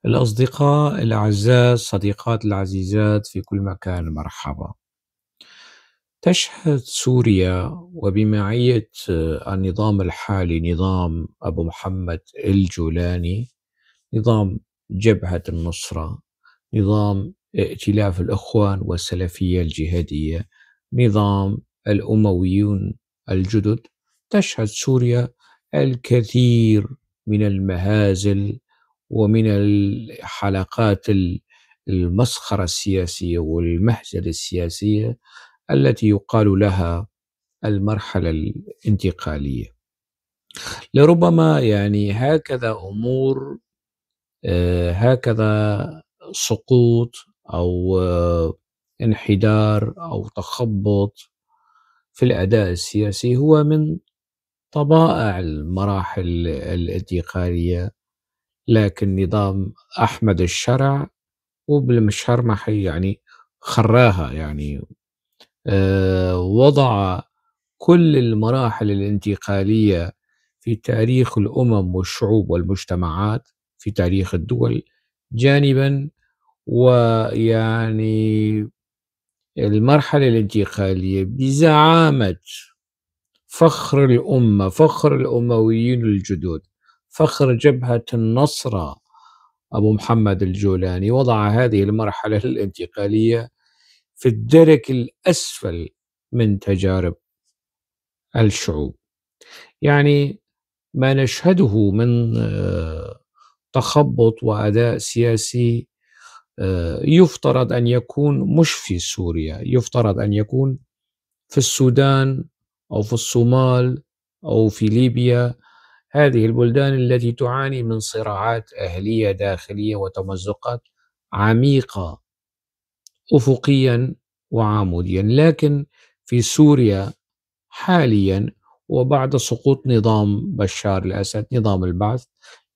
الأصدقاء الأعزاء، الصديقات العزيزات في كل مكان، مرحبا. تشهد سوريا وبمعية النظام الحالي، نظام أبو محمد الجولاني، نظام جبهة النصرة، نظام ائتلاف الإخوان والسلفية الجهادية، نظام الأمويون الجدد، تشهد سوريا الكثير من المهازل ومن الحلقات المسخرة السياسية والمهزلة السياسية التي يقال لها المرحلة الانتقالية. لربما هكذا أمور، هكذا سقوط أو انحدار أو تخبط في الأداء السياسي هو من طبائع المراحل الانتقالية، لكن نظام أحمد الشرع وبالمشرمحي خراها، وضع كل المراحل الانتقالية في تاريخ الأمم والشعوب والمجتمعات في تاريخ الدول جانبا، ويعني المرحلة الانتقالية بزعامة فخر الأمة، فخر الأمويين الجدد، فخر جبهة النصرة أبو محمد الجولاني، وضع هذه المرحلة الانتقالية في الدرك الأسفل من تجارب الشعوب. ما نشهده من تخبط وأداء سياسي يفترض أن يكون مش في سوريا، يفترض أن يكون في السودان أو في الصومال أو في ليبيا، هذه البلدان التي تعاني من صراعات أهلية داخلية وتمزقات عميقة أفقيا وعموديا. لكن في سوريا حاليا وبعد سقوط نظام بشار الأسد، نظام البعث،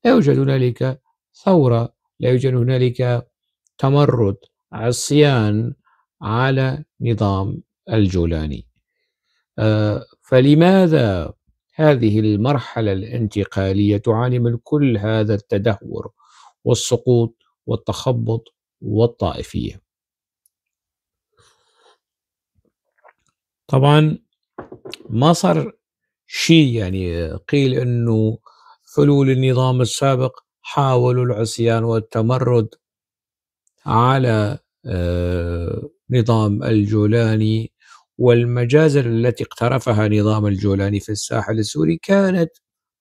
لا يوجد هنالك ثورة، لا يوجد هنالك تمرد، عصيان على نظام الجولاني. فلماذا هذه المرحلة الانتقالية تعاني من كل هذا التدهور والسقوط والتخبط والطائفية؟ طبعا ما صار شيء، قيل أنه فلول النظام السابق حاولوا العصيان والتمرد على نظام الجولاني، والمجازر التي اقترفها نظام الجولاني في الساحل السوري كانت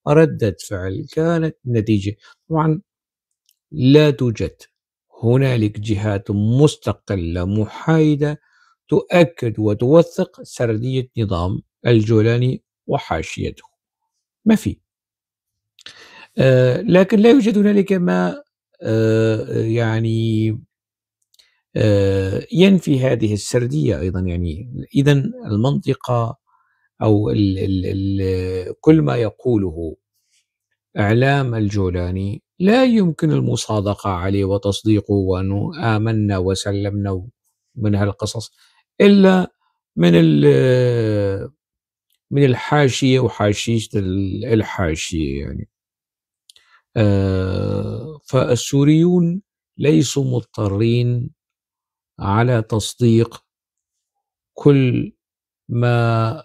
ردة فعل، كانت نتيجة. طبعا لا توجد هنالك جهات مستقلة محايدة تؤكد وتوثق سردية نظام الجولاني وحاشيته، ما في. لكن لا يوجد هنالك ما ينفي هذه السردية أيضا. إذن المنطقة أو كل ما يقوله إعلام الجولاني لا يمكن المصادقة عليه وتصديقه وأنه آمنا وسلمنا من هالقصص، إلا من الحاشية وحاشية الحاشية. فالسوريون ليسوا مضطرين على تصديق كل ما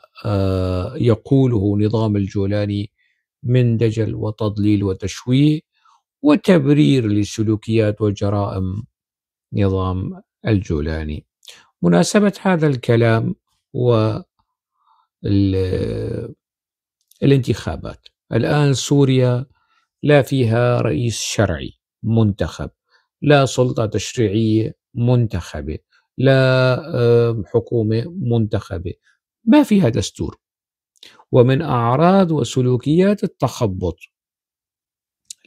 يقوله نظام الجولاني من دجل وتضليل وتشويه وتبرير لسلوكيات وجرائم نظام الجولاني. مناسبة هذا الكلام هو الانتخابات. الآن سوريا لا فيها رئيس شرعي منتخب، لا سلطة تشريعية منتخبة، لا حكومة منتخبة، ما فيها دستور. ومن أعراض وسلوكيات التخبط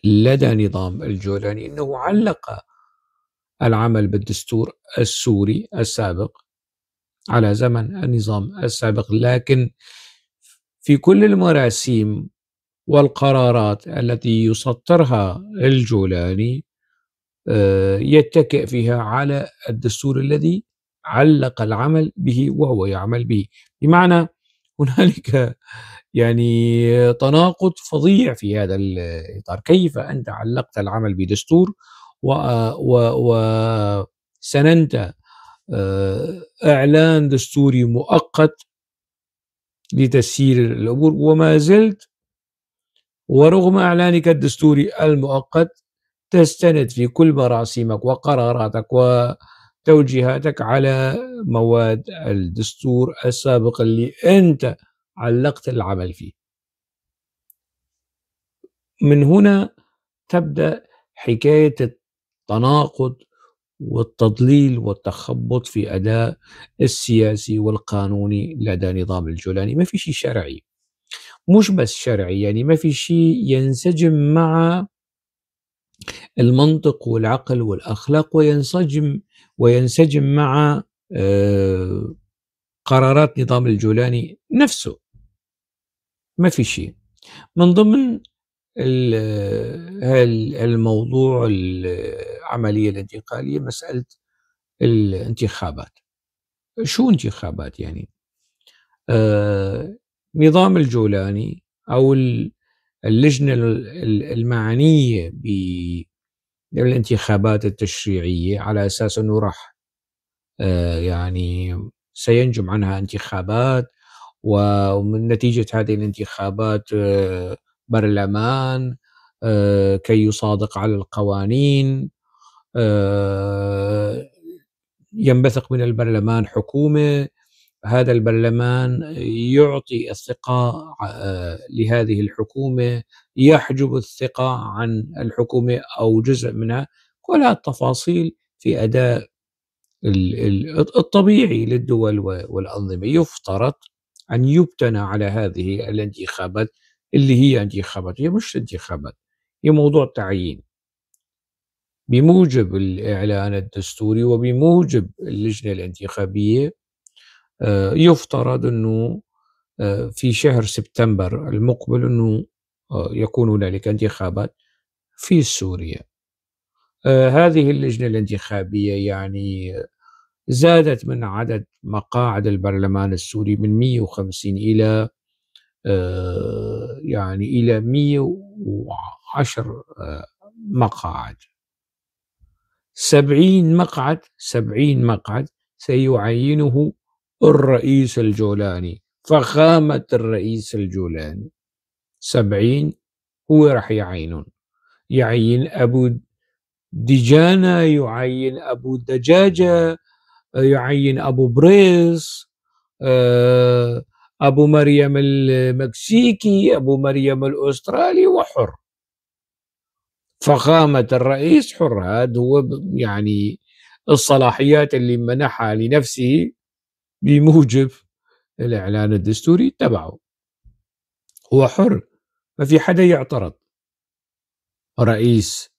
لدى نظام الجولاني أنه علق العمل بالدستور السوري السابق على زمن النظام السابق، لكن في كل المراسيم والقرارات التي يسطرها الجولاني يتكئ فيها على الدستور الذي علق العمل به وهو يعمل به. بمعنى هنالك تناقض فظيع في هذا الإطار. كيف أنت علقت العمل بدستور وسننت إعلان دستوري مؤقت لتسيير الأمور، وما زلت ورغم إعلانك الدستوري المؤقت تستند في كل مراسيمك وقراراتك وتوجيهاتك على مواد الدستور السابق اللي أنت علقت العمل فيه. من هنا تبدأ حكاية التناقض والتضليل والتخبط في أداء السياسي والقانوني لدى نظام الجولاني. ما في شيء شرعي، مش بس شرعي، يعني ما في شيء ينسجم مع المنطق والعقل والأخلاق وينسجم مع قرارات نظام الجولاني نفسه. ما في شيء. من ضمن الموضوع العملية الانتقالية مسألة الانتخابات. شو انتخابات يعني؟ نظام الجولاني أو اللجنة المعنية بالانتخابات التشريعية على أساس أنه راح يعني سينجم عنها انتخابات، ومن نتيجة هذه الانتخابات برلمان كي يصادق على القوانين، ينبثق من البرلمان حكومة، هذا البرلمان يعطي الثقة لهذه الحكومة، يحجب الثقة عن الحكومة أو جزء منها. كل التفاصيل في أداء الطبيعي للدول والأنظمة. يفترض أن يبتنى على هذه الانتخابات اللي هي انتخابات، هي مش انتخابات، هي موضوع تعيين بموجب الإعلان الدستوري وبموجب اللجنة الانتخابية. يفترض أنه في شهر سبتمبر المقبل أنه يكون هنالك انتخابات في سوريا. هذه اللجنة الانتخابية يعني زادت من عدد مقاعد البرلمان السوري من 150 إلى يعني إلى 110 مقاعد. 70 مقعد، 70 مقعد سيعينه الرئيس الجولاني، فخامة الرئيس الجولاني. 70 هو راح يعينون، يعين أبو دجانة، يعين أبو دجاجة، يعين أبو بريص، أبو مريم المكسيكي، أبو مريم الأسترالي، وحر. فخامة الرئيس حر. هذا هو يعني الصلاحيات اللي منحها لنفسه بموجب الإعلان الدستوري تبعه. هو حر، ما في حدا يعترض. رئيس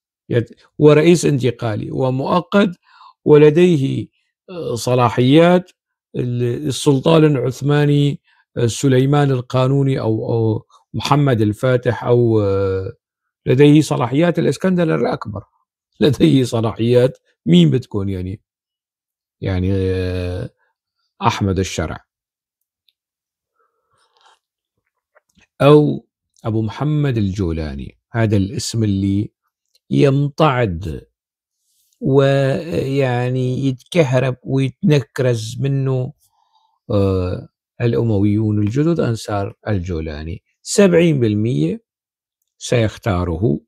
ورئيس انتقالي ومؤقت، ولديه صلاحيات السلطان العثماني سليمان القانوني أو محمد الفاتح، أو لديه صلاحيات الإسكندر الأكبر، لديه صلاحيات مين بتكون يعني أحمد الشرع أو أبو محمد الجولاني. هذا الاسم اللي يمتعض ويعني يتكهرب ويتنكرز منه الأمويون الجدد أنصار الجولاني. 70% سيختاره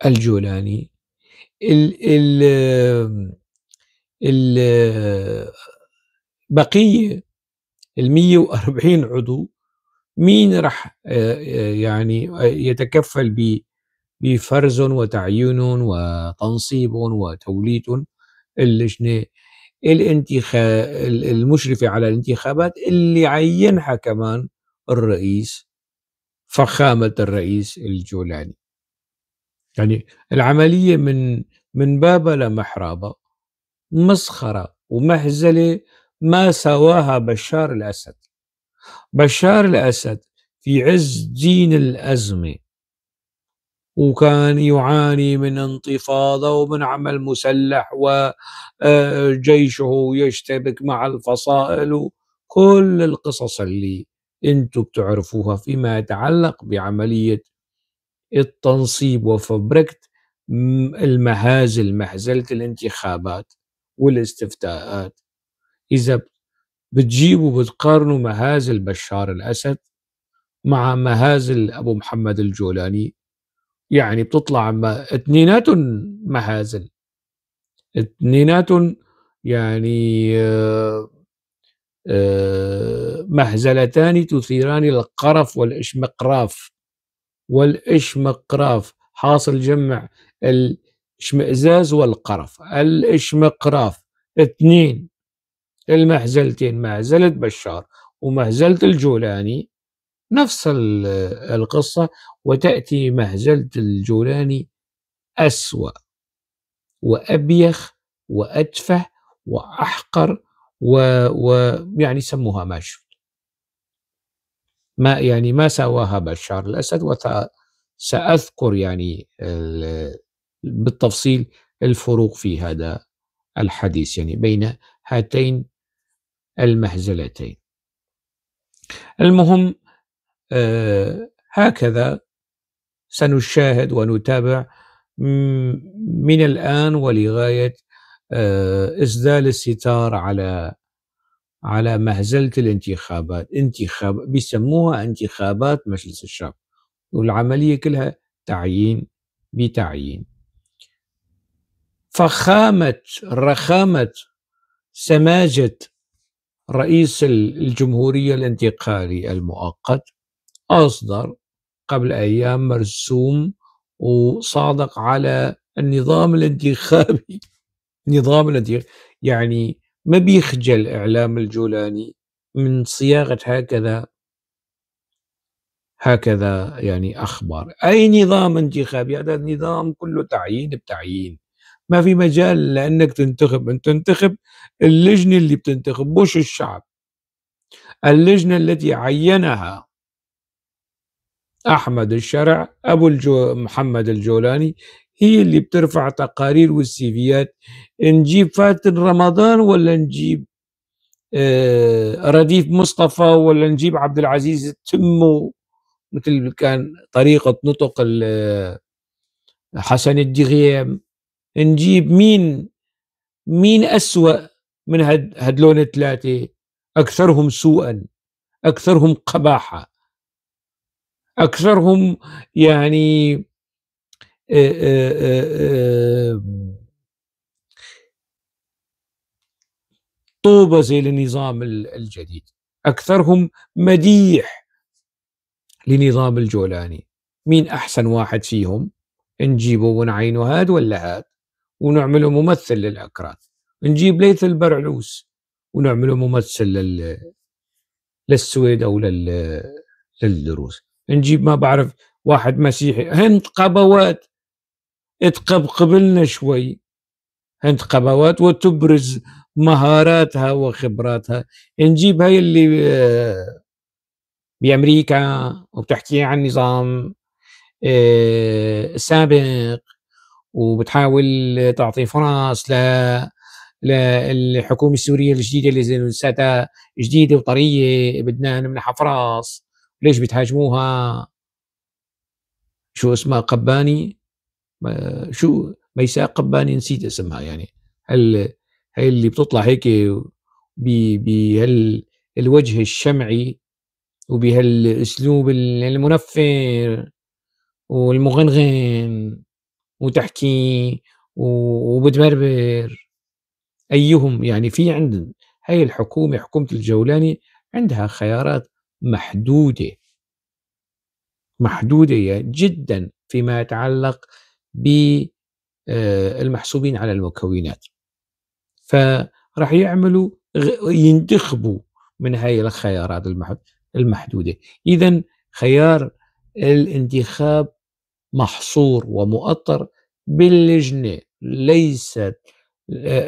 الجولاني. البقية 140 عضو مين رح يعني يتكفل بفرز وتعيين وتنصيب وتوليد؟ اللجنة المشرفة على الانتخابات اللي عينها كمان الرئيس، فخامة الرئيس الجولاني. يعني العملية من بابا لمحرابة مسخرة ومهزلة ما سواها بشار الأسد. بشار الأسد في عز دين الأزمة وكان يعاني من انتفاضة ومن عمل مسلح وجيشه يشتبك مع الفصائل وكل القصص اللي انتم بتعرفوها فيما يتعلق بعملية التنصيب وفبركة المهازل، مهزلة الانتخابات والاستفتاءات، إذا بتجيبوا بتقارنوا مهازل بشار الأسد مع مهازل أبو محمد الجولاني، يعني بتطلع اثنيناتهم مهازل، اثنيناتهم يعني مهزلتان تثيران القرف والإشمقراف، والإشمقراف حاصل جمع الاشمئزاز والقرف، الإشمقراف. اثنين المهزلتين، مهزلة بشار ومهزلة الجولاني، نفس القصة، وتأتي مهزلة الجولاني أسوأ وأبيخ وأتفه وأحقر ويعني سموها ما شفت، ما يعني ما سواها بشار الأسد. وسأذكر يعني بالتفصيل الفروق في هذا الحديث يعني بين هاتين المهزلتين. المهم هكذا سنشاهد ونتابع من الآن ولغاية إسدال الستار على مهزلة الانتخابات. بيسموها انتخابات مجلس الشعب، والعملية كلها تعيين بتعيين. فخامة رخامة سماجة رئيس الجمهورية الانتقالي المؤقت أصدر قبل أيام مرسوم وصادق على النظام الانتخابي. نظام الانتخابي يعني ما بيخجل إعلام الجولاني من صياغة هكذا يعني أخبار. أي نظام انتخابي؟ هذا النظام كله تعيين بتعيين، ما في مجال لأنك تنتخب. أنت تنتخب اللجنة اللي بتنتخب، مش الشعب. اللجنة التي عينها أحمد الشرع أبو محمد الجولاني هي اللي بترفع تقارير والسيفيات. نجيب فاتن رمضان ولا نجيب رديف مصطفى ولا نجيب عبد العزيز التمو، مثل كان طريقة نطق حسن الدغيم. نجيب مين أسوأ من هدلون الثلاثة؟ أكثرهم سوءا، أكثرهم قباحة، أكثرهم يعني طوبزة للنظام الجديد، أكثرهم مديح لنظام الجولاني. مين أحسن واحد فيهم نجيبه ونعينه، هاد ولا هاد، ونعمله ممثل للأكراد؟ نجيب ليث البرعلوس ونعمله ممثل للسويد أو للدروز. نجيب ما بعرف واحد مسيحي. هند قبوات اتقبقبلنا شوي، هند قبوات وتبرز مهاراتها وخبراتها. نجيب هاي اللي بأمريكا وبتحكي عن نظام السابق وبتحاول تعطي فرص للحكومة السورية الجديدة اللي لساتها جديدة وطرية، بدنا نمنحها فرص. ليش بتهاجموها؟ شو اسمها؟ قباني، شو ميساء قباني، نسيت اسمها. يعني هي اللي بتطلع هيك بهالوجه الشمعي وبهالاسلوب المنفر والمغنغن وتحكي وبتبربر. ايهم يعني في عند هي الحكومة، حكومة الجولاني، عندها خيارات محدودة، محدودة جدا فيما يتعلق بالمحسوبين على المكونات. فراح يعملوا ينتخبوا من هاي الخيارات المحدودة. إذن خيار الانتخاب محصور ومؤطر باللجنة، ليست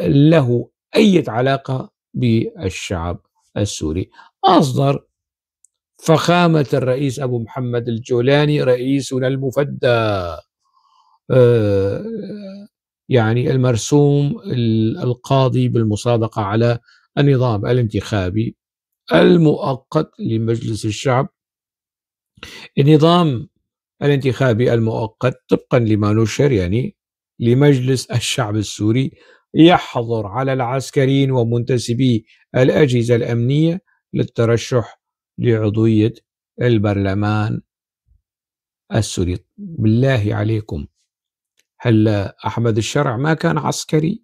له أي علاقة بالشعب السوري. أصدر فخامة الرئيس أبو محمد الجولاني رئيسنا المفدى يعني المرسوم القاضي بالمصادقة على النظام الانتخابي المؤقت لمجلس الشعب. النظام الانتخابي المؤقت طبقا لما نشر يعني لمجلس الشعب السوري يحظر على العسكريين ومنتسبي الأجهزة الأمنية للترشح لعضوية البرلمان السوري. بالله عليكم، هل أحمد الشرع ما كان عسكري؟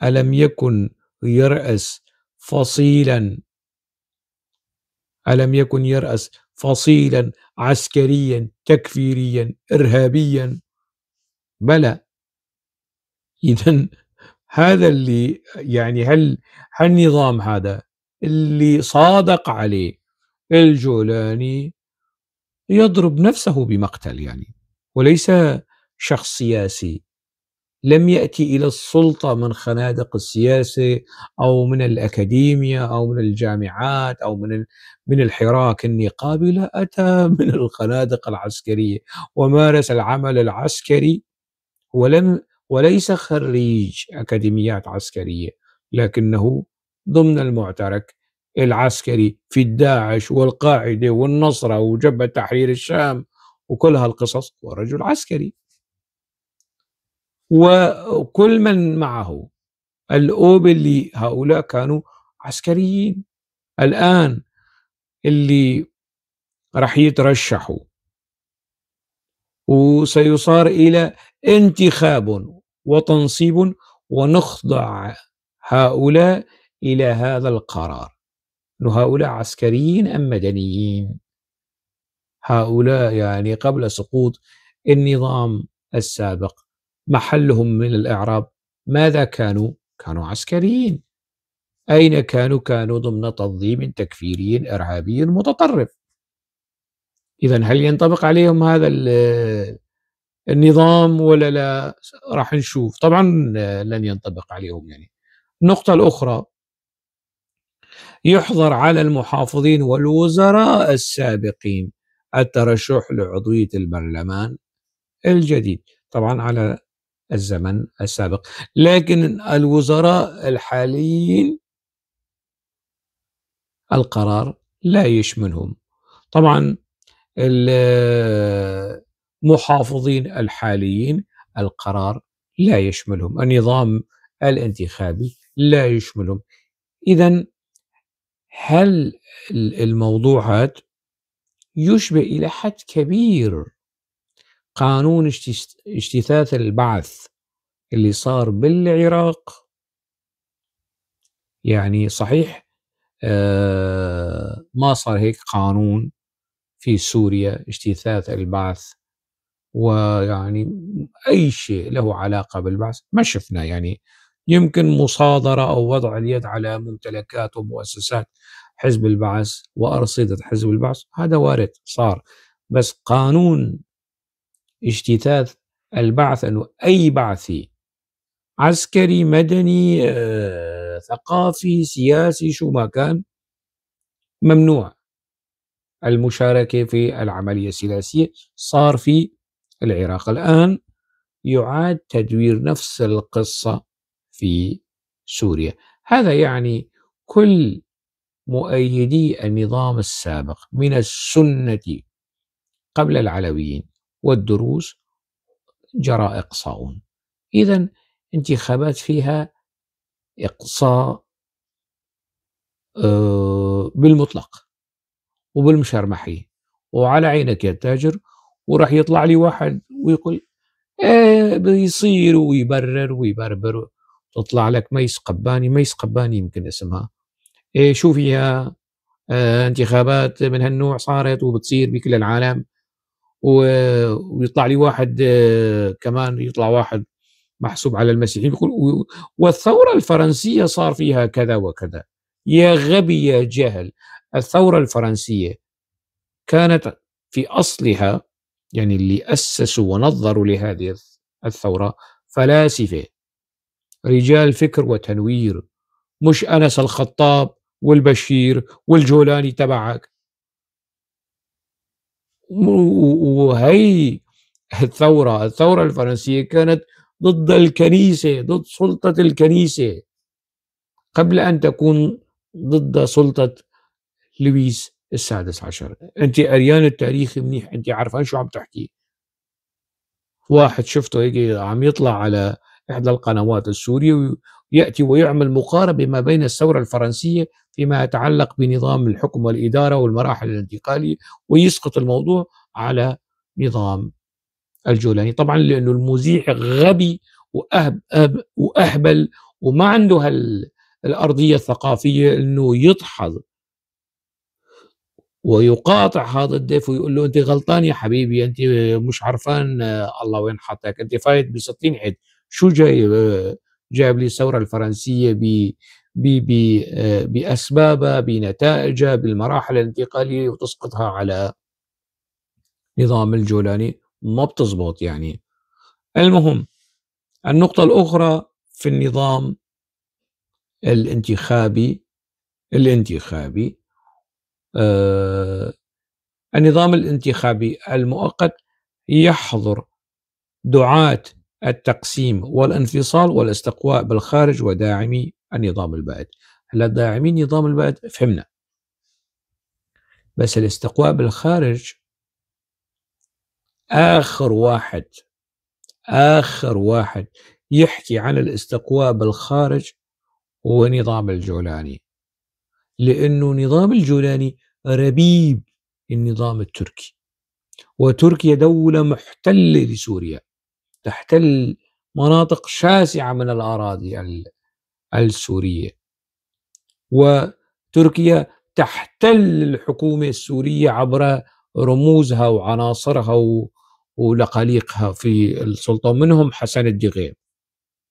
ألم يكن يرأس فصيلا؟ ألم يكن يرأس فصيلا عسكريا تكفيريا إرهابيا؟ بلى. إذن هذا اللي يعني هل هالنظام هذا اللي صادق عليه الجولاني يضرب نفسه بمقتل يعني، وليس شخص سياسي لم يأتي إلى السلطة من خنادق السياسة أو من الأكاديمية أو من الجامعات أو من الحراك النقابي، لا، أتى من الخنادق العسكرية ومارس العمل العسكري، وليس خريج أكاديميات عسكرية، لكنه ضمن المعترك العسكري في الداعش والقاعدة والنصرة وجبهة تحرير الشام وكل هالقصص، هو رجل عسكري. وكل من معه الأوب اللي هؤلاء كانوا عسكريين. الآن اللي راح يترشحوا وسيصار إلى انتخاب وتنصيب، ونخضع هؤلاء إلى هذا القرار، إنه هؤلاء عسكريين أم مدنيين؟ هؤلاء قبل سقوط النظام السابق محلهم من الإعراب ماذا كانوا؟ كانوا عسكريين. أين كانوا؟ كانوا ضمن تنظيم تكفيري إرهابي متطرف. إذن هل ينطبق عليهم هذا النظام ولا لا؟ راح نشوف. طبعا لن ينطبق عليهم. النقطة الأخرى، يحظر على المحافظين والوزراء السابقين الترشح لعضوية البرلمان الجديد، طبعا على الزمن السابق، لكن الوزراء الحاليين القرار لا يشملهم. طبعا المحافظين الحاليين القرار لا يشملهم، النظام الانتخابي لا يشملهم. إذن هل الموضوعات يشبه إلى حد كبير قانون اجتثاث البعث اللي صار بالعراق؟ صحيح، ما صار هيك قانون في سوريا اجتثاث البعث، ويعني أي شيء له علاقة بالبعث ما شفنا، يمكن مصادرة أو وضع اليد على ممتلكات ومؤسسات حزب البعث وأرصدة حزب البعث، هذا وارد صار، بس قانون اجتثاث البعث أنه أي بعثي عسكري مدني، ثقافي سياسي شو ما كان ممنوع المشاركة في العملية السياسية، صار في العراق. الآن يعاد تدوير نفس القصة في سوريا. هذا يعني كل مؤيدي النظام السابق من السنة قبل العلويين والدروز جرى إقصاؤهم. إذن انتخابات فيها إقصاء بالمطلق وبالمشرمحي وعلى عينك يا تاجر، وراح يطلع لي واحد ويقول إيه بيصير ويبرر ويبربر، تطلع لك ميس قباني، ميس قباني يمكن اسمها، إيه شو فيها، انتخابات من هالنوع صارت وبتصير بكل العالم، ويطلع لي واحد، كمان يطلع واحد محسوب على المسيحيين بيقول والثورة الفرنسية صار فيها كذا وكذا. يا غبي يا جاهل، الثورة الفرنسية كانت في أصلها، اللي أسسوا ونظروا لهذه الثورة فلاسفة، رجال فكر وتنوير، مش أنس الخطاب والبشير والجولاني تبعك. وهي الثورة الفرنسية كانت ضد الكنيسة، ضد سلطة الكنيسة قبل أن تكون ضد سلطة لويس السادس عشر. أنت قريان التاريخ منيح، أنت عارفان شو عم تحكي. واحد شفته هيك عم يطلع على إحدى القنوات السورية ويأتي ويعمل مقاربة ما بين الثورة الفرنسية فيما يتعلق بنظام الحكم والإدارة والمراحل الانتقالية، ويسقط الموضوع على نظام الجولاني. طبعا لأنه المذيع غبي وأهبل وما عنده الأرضية الثقافية أنه يدحض ويقاطع هذا الضيف ويقول له أنت غلطان يا حبيبي، أنت مش عرفان الله وين حطك، أنت فايت بستين حد، شو جايب لي الثورة الفرنسية بأسبابها بنتائجها بالمراحل الانتقالية وتسقطها على نظام الجولاني؟ ما بتزبط يعني. المهم النقطة الأخرى في النظام الانتخابي النظام الانتخابي المؤقت يحظر دعاة التقسيم والانفصال والاستقواء بالخارج وداعمي النظام البائد. هلا داعمي النظام البائد فهمنا، بس الاستقواء بالخارج آخر واحد يحكي عن الاستقواء بالخارج هو نظام الجولاني، لأنه نظام الجولاني ربيب النظام التركي، وتركيا دولة محتلة لسوريا، تحتل مناطق شاسعة من الأراضي السورية، وتركيا تحتل الحكومة السورية عبر رموزها وعناصرها ولقاليقها في السلطة، منهم حسن الدغيم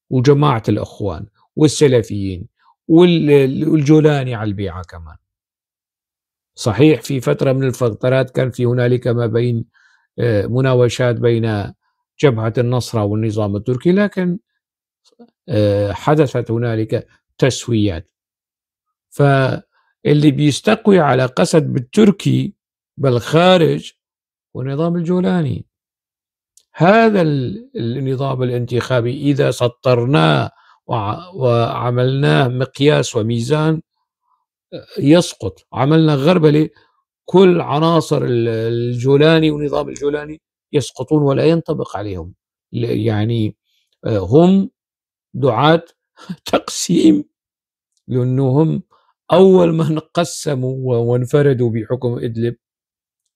وجماعة الأخوان والسلفيين والجولاني على البيعة كمان. صحيح في فترة من الفترات كان في هنالك ما بين مناوشات بين جبهة النصرة والنظام التركي، لكن حدثت هنالك تسويات. فاللي بيستقوي على قسد بالتركي بالخارج ونظام الجولاني. هذا النظام الانتخابي إذا سطرناه وعملناه مقياس وميزان يسقط. عملنا غربلة، كل عناصر الجولاني ونظام الجولاني يسقطون ولا ينطبق عليهم. يعني هم دعاة تقسيم، لأنهم أول من قسموا وانفردوا بحكم إدلب،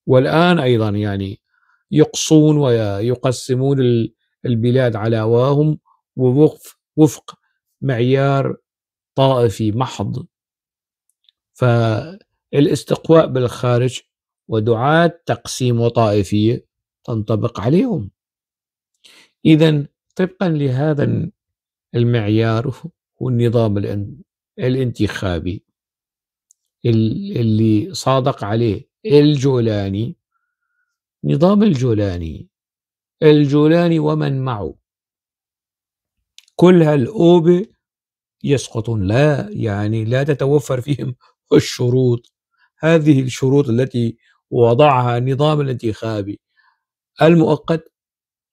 والآن أيضا يعني يقصون ويقسمون البلاد على هواهم ووفق معيار طائفي محض. فالاستقواء بالخارج ودعاة تقسيم وطائفية تنطبق عليهم. إذا طبقا لهذا المعيار والنظام الانتخابي اللي صادق عليه الجولاني، نظام الجولاني ومن معه، كل هالأوبة يسقطون. لا يعني لا تتوفر فيهم الشروط، هذه الشروط التي وضعها النظام الانتخابي المؤقت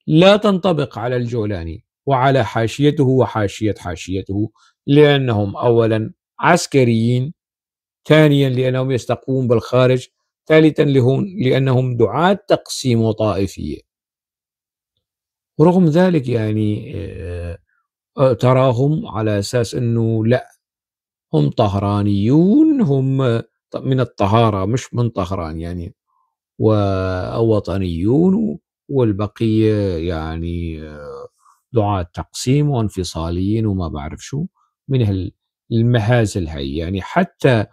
لا تنطبق على الجولاني وعلى حاشيته وحاشية حاشيته، لأنهم أولا عسكريين، ثانيا لأنهم يستقون بالخارج، ثالثا لأنهم دعاة تقسيم وطائفية. ورغم ذلك يعني تراهم على أساس أنه لا، هم طهرانيون، هم من الطهارة مش من طهران يعني، ووطنيون، والبقية يعني دعاة تقسيم وانفصاليين وما بعرف شو من المهازل هي. يعني حتى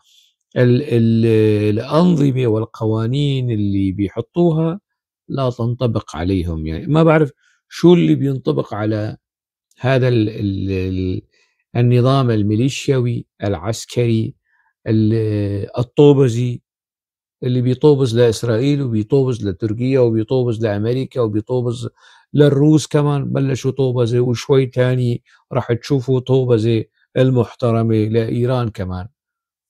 الأنظمة والقوانين اللي بيحطوها لا تنطبق عليهم. يعني ما بعرف شو اللي بينطبق على هذا النظام الميليشيوي العسكري الطوبزي اللي بيطوبز لإسرائيل وبيطوبز لتركيا وبيطوبز لأمريكا وبيطوبز للروس كمان، بلشوا طوبزة، وشوي تاني راح تشوفوا طوبزة المحترمة لإيران كمان،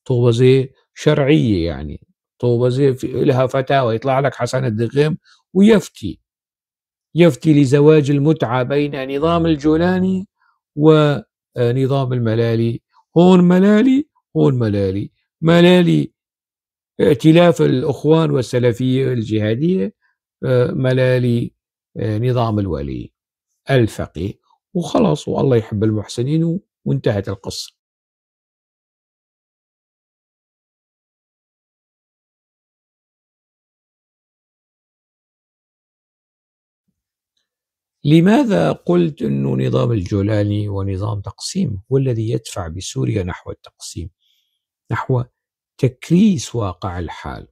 طوبزة شرعية، يعني طوبزة لها فتاوى. يطلع لك حسن الدغيم ويفتي، يفتي لزواج المتعة بين نظام الجولاني ونظام الملالي. هون ملالي، هون ملالي، ملالي ائتلاف الأخوان والسلفية الجهادية، ملالي نظام الولي الفقيه وخلص، والله يحب المحسنين وانتهت القصة. لماذا قلت أنه نظام الجولاني ونظام تقسيم هو الذي يدفع بسوريا نحو التقسيم، نحو تكريس واقع الحال؟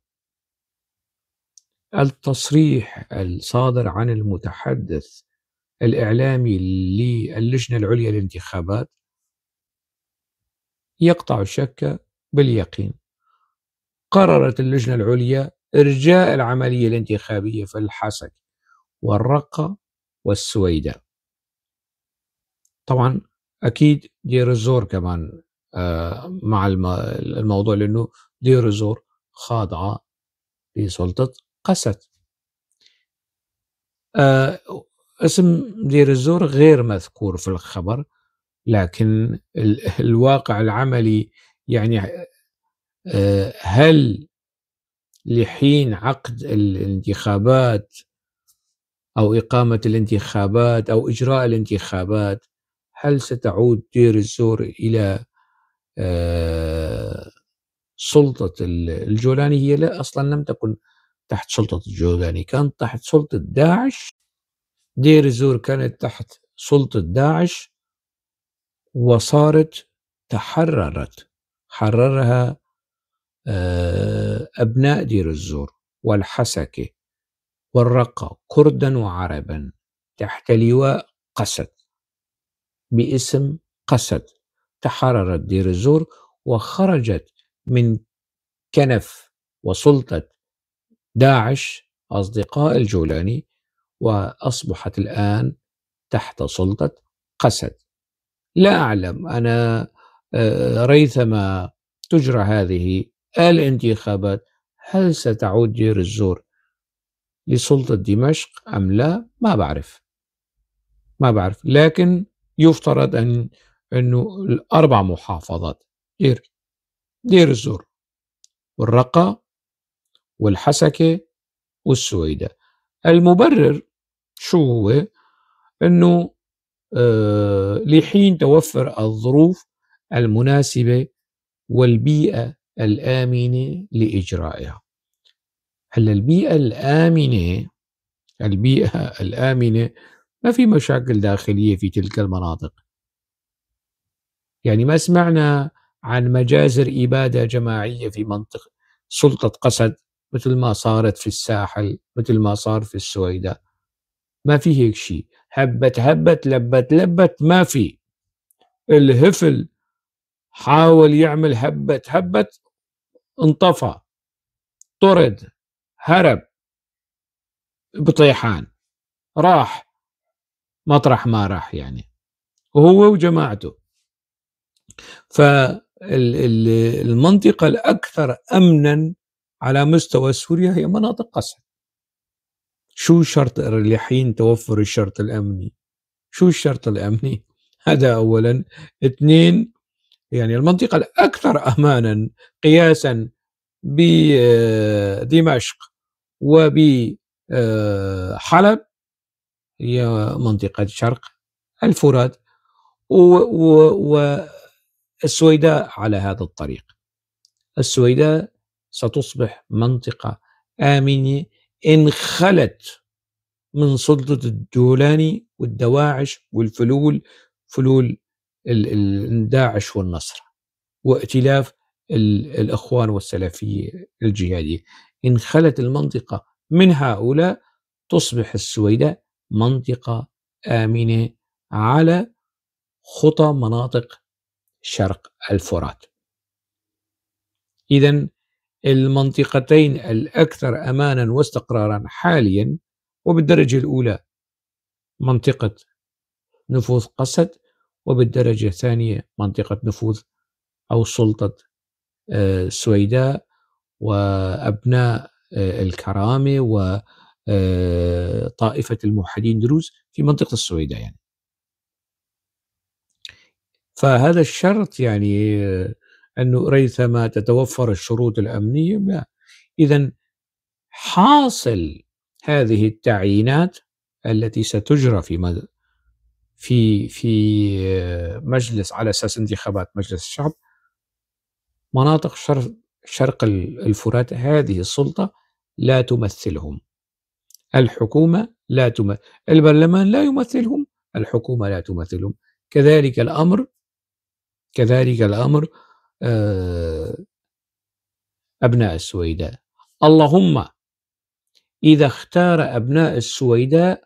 التصريح الصادر عن المتحدث الإعلامي للجنة العليا للانتخابات يقطع الشك باليقين. قررت اللجنة العليا إرجاء العملية الانتخابية في الحسك والرقة والسويداء. طبعا أكيد دير الزور كمان مع الموضوع، لأنه دير الزور خاضعة لسلطة قسد. اسم دير الزور غير مذكور في الخبر، لكن الواقع العملي هل لحين عقد الانتخابات أو إقامة الانتخابات أو إجراء الانتخابات هل ستعود دير الزور إلى سلطة الجولاني؟ هي لا، أصلا لم تكن تحت سلطة الجولاني، كانت تحت سلطة داعش. دير الزور كانت تحت سلطة داعش وصارت تحررت، حررها أبناء دير الزور والحسكة والرقة كردا وعربا تحت لواء قسد باسم قسد. تحررت دير الزور وخرجت من كنف وسلطة داعش أصدقاء الجولاني، وأصبحت الآن تحت سلطة قسد. لا أعلم أنا ريثما تجرى هذه الانتخابات هل ستعود دير الزور لسلطة دمشق أم لا، ما بعرف، لكن يفترض أنه الأربع محافظات دير الزور والرقة والحسكة والسويداء. المبرر شو هو؟ أنه لحين توفر الظروف المناسبة والبيئة الآمنة لإجرائها. هل البيئة الآمنة ما في مشاكل داخلية في تلك المناطق، ما سمعنا عن مجازر إبادة جماعية في منطقة سلطة قسد مثل ما صارت في الساحل، مثل ما صار في السويداء، ما في هيك شيء. هبت هبت لبت لبت ما في. الهفل حاول يعمل هبت هبت، انطفى، طرد، هرب بطيحان، راح مطرح ما راح وهو وجماعته. فالمنطقة الأكثر أمنا على مستوى سوريا هي مناطق قسد. شو شرط لحين توفر الشرط الأمني؟ شو الشرط الأمني؟ هذا أولا. اثنين، المنطقة الأكثر أمانا قياسا بدمشق وبحلب هي منطقة شرق الفرات والسويداء على هذا الطريق. السويداء ستصبح منطقة آمنة إن خلت من سلطة الجولاني والدواعش والفلول، فلول داعش والنصر وائتلاف الإخوان والسلفية الجهادية. إن خلت المنطقة من هؤلاء تصبح السويداء منطقة آمنة على خطى مناطق شرق الفرات. إذن المنطقتين الأكثر أمانا واستقرارا حاليا وبالدرجة الأولى منطقة نفوذ قسد، وبالدرجة الثانية منطقة نفوذ أو سلطة السويداء وأبناء الكرامة وطائفة الموحدين دروز في منطقة السويداء. فهذا الشرط أنه ريثما تتوفر الشروط الأمنية لا. إذن حاصل هذه التعيينات التي ستجرى في مجلس على أساس انتخابات مجلس الشعب، مناطق شرق الفرات هذه السلطة لا تمثلهم، الحكومة لا تمثل، البرلمان لا يمثلهم، الحكومة لا تمثلهم. كذلك الأمر أبناء السويداء. اللهم إذا اختار أبناء السويداء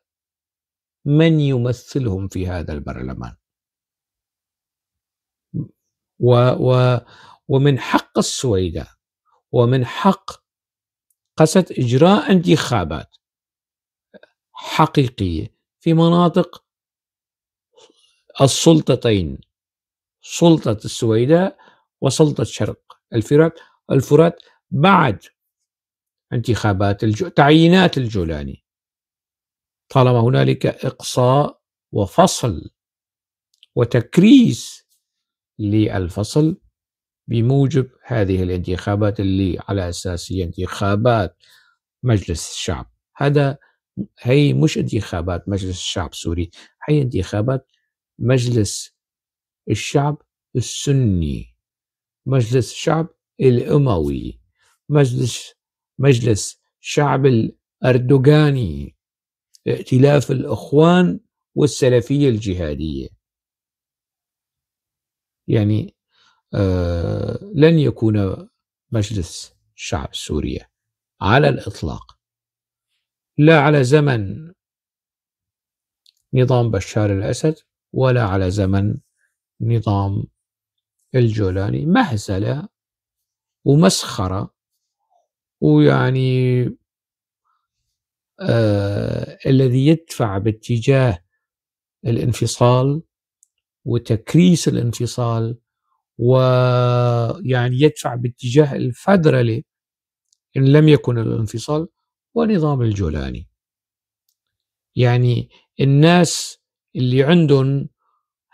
من يمثلهم في هذا البرلمان، ومن حق السويداء ومن حق قسد إجراء انتخابات حقيقية في مناطق السلطتين، سلطة السويداء وسلطة شرق الفرات بعد انتخابات تعيينات الجولاني، طالما هنالك إقصاء وفصل وتكريس للفصل بموجب هذه الانتخابات اللي على أساس هي انتخابات مجلس الشعب. هذا هي مش انتخابات مجلس الشعب السوري، هي انتخابات مجلس الشعب السني، مجلس الشعب الأموي، مجلس شعب الأردوغاني، ائتلاف الأخوان والسلفية الجهادية. لن يكون مجلس شعب سوريا على الإطلاق، لا على زمن نظام بشار الأسد ولا على زمن نظام الجولاني. مهزلة ومسخرة، ويعني الذي يدفع باتجاه الانفصال وتكريس الانفصال، ويعني يدفع باتجاه الفدرالي إن لم يكن الانفصال، ونظام الجولاني. الناس اللي عندهم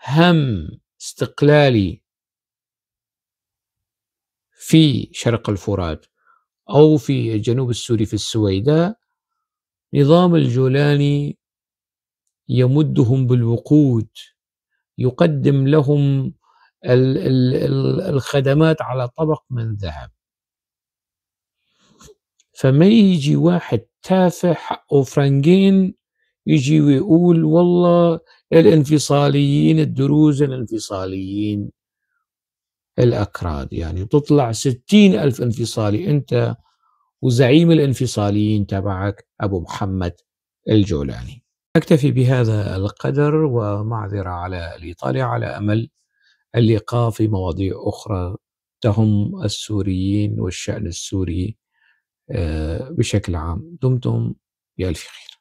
هم استقلالي في شرق الفرات أو في الجنوب السوري في السويداء، نظام الجولاني يمدهم بالوقود، يقدم لهم الخدمات على طبق من ذهب. فما يجي واحد تافه حقه فرنجين يجي ويقول والله الانفصاليين الدروز، الانفصاليين الأكراد، تطلع 60,000 انفصالي أنت وزعيم الانفصاليين تبعك أبو محمد الجولاني. أكتفي بهذا القدر، ومعذرة على الإطالة، على أمل اللقاء في مواضيع أخرى تهم السوريين والشأن السوري بشكل عام. دمتم بألف خير.